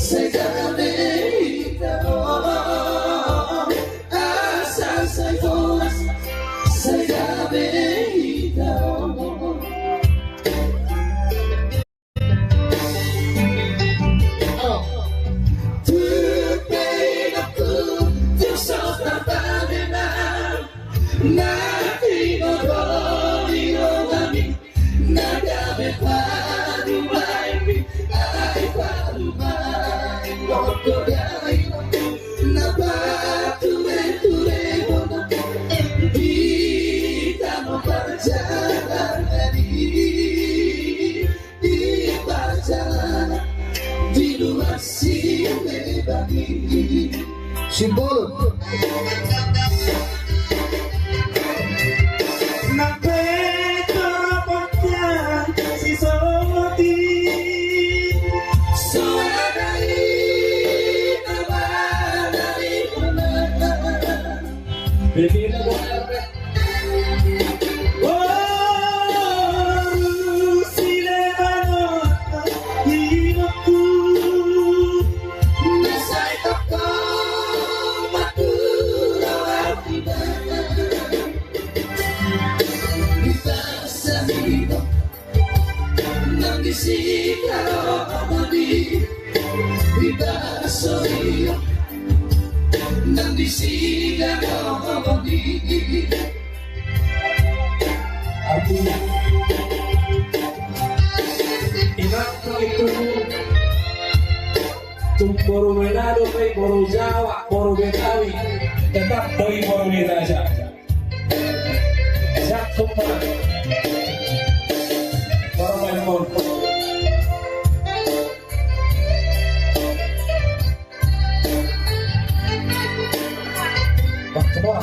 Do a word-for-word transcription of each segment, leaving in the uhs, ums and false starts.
Sai gabe hita on, asa sai horas, sai gabe hita on. Tung pe inongku, tung so tarpamena, na tinodo ni rohami, na gabe parumaenmi, ai parumaen on do dainang, na patureturehon hita on parjalanan i. Di parjalanan di luas sileban i. Simbol. Nang pe torop on sisogot i. Suada i na manari. Bebena. Nang di sidaon ni, di baso i, nang di sidaon ni. Artina, inang pe inongku, tung boru Manado pe, boru Jawa, boru Betawi, tetap do i boru ni raja. Siap, sumpah. Para main pon. Wah, semua.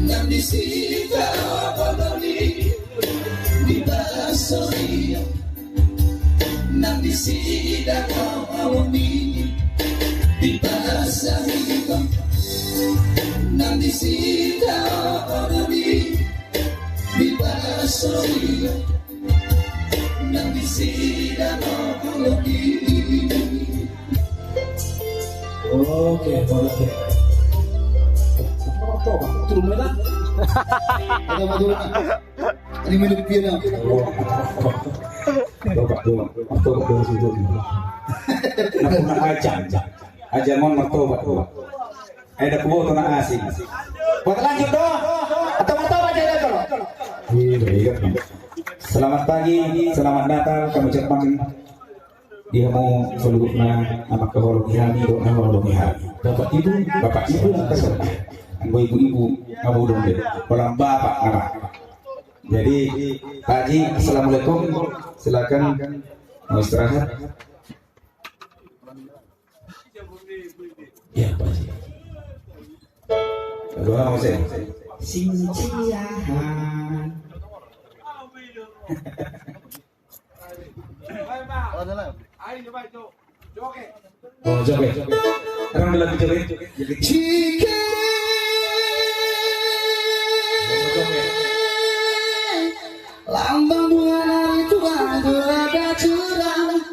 Nang di sidaon ni, di baso i, nang di sidaon ni, di baso i, nang di sidaon ni, di baso i, nang di sidaon ni. Oke, oke. Toba, turun mana? Ada madura. Ini milik dia. Toba, toba, toba, toba, toba. Aja, aja mon martoba, toba. Ayo dah kubo tu na asing. Buat lanjut dong. Atau martoba aja dah kalau. Iya, iya. Selamat pagi, selamat Natal, kami ucapkan. Di hamu saluhutna, na mangkaholongi hami dohot na mangkaholongi hami. Bapak Ibu, Bapak Ibu, anggo ibu-ibu, na mudong be. Holan bapak nama. Jadi, Pak Haji, assalamualaikum. Silakan mau istirahat. Ya, Pak Haji. Doa mau saya. Sing siahan. Oh, joget. Orang bilang joget. Cike. Lambang buana itu ada curang.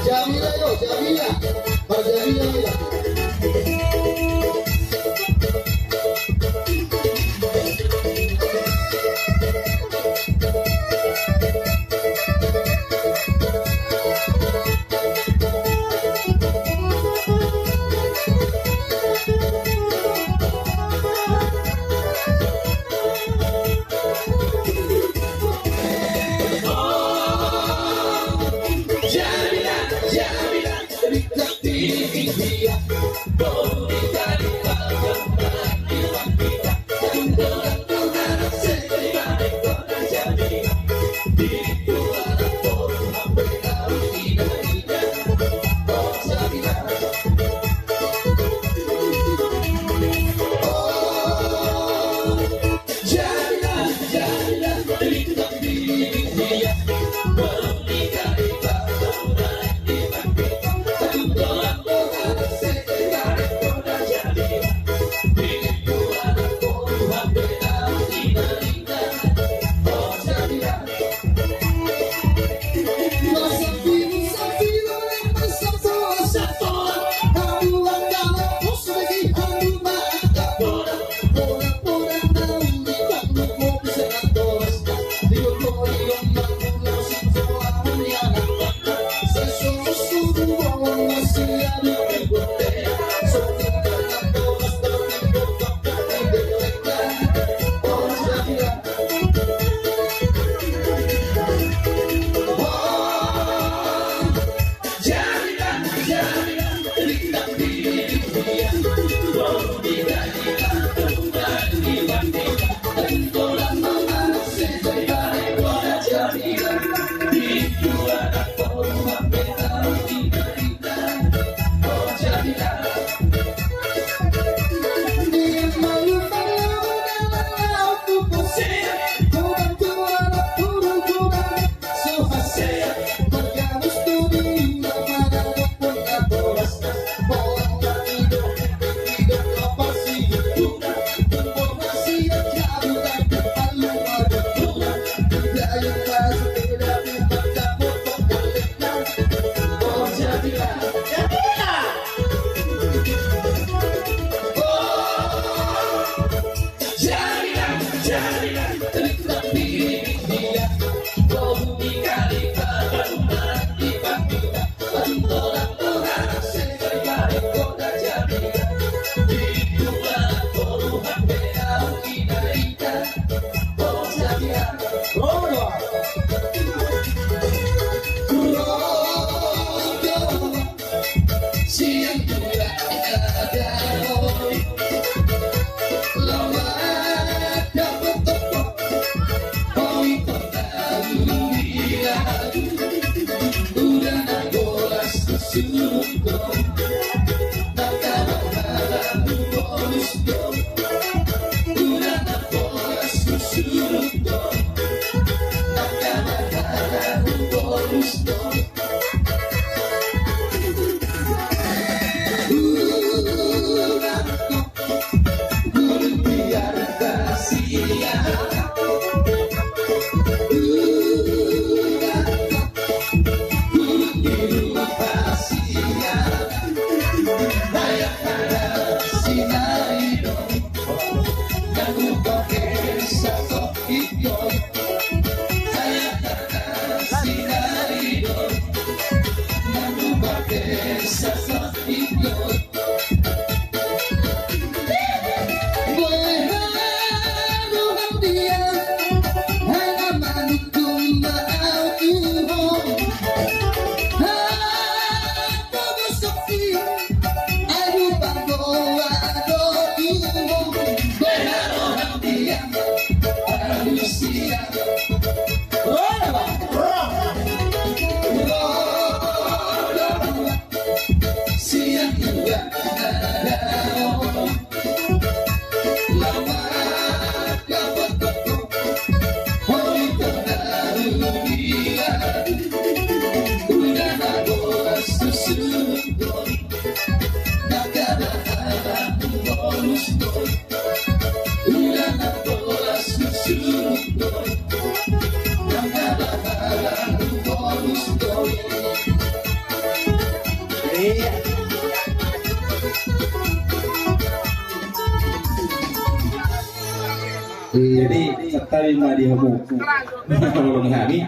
Jamila, yo, Jamila. Marjamila, Mila. Jadi, santabi ma di hamu. Tolong hami.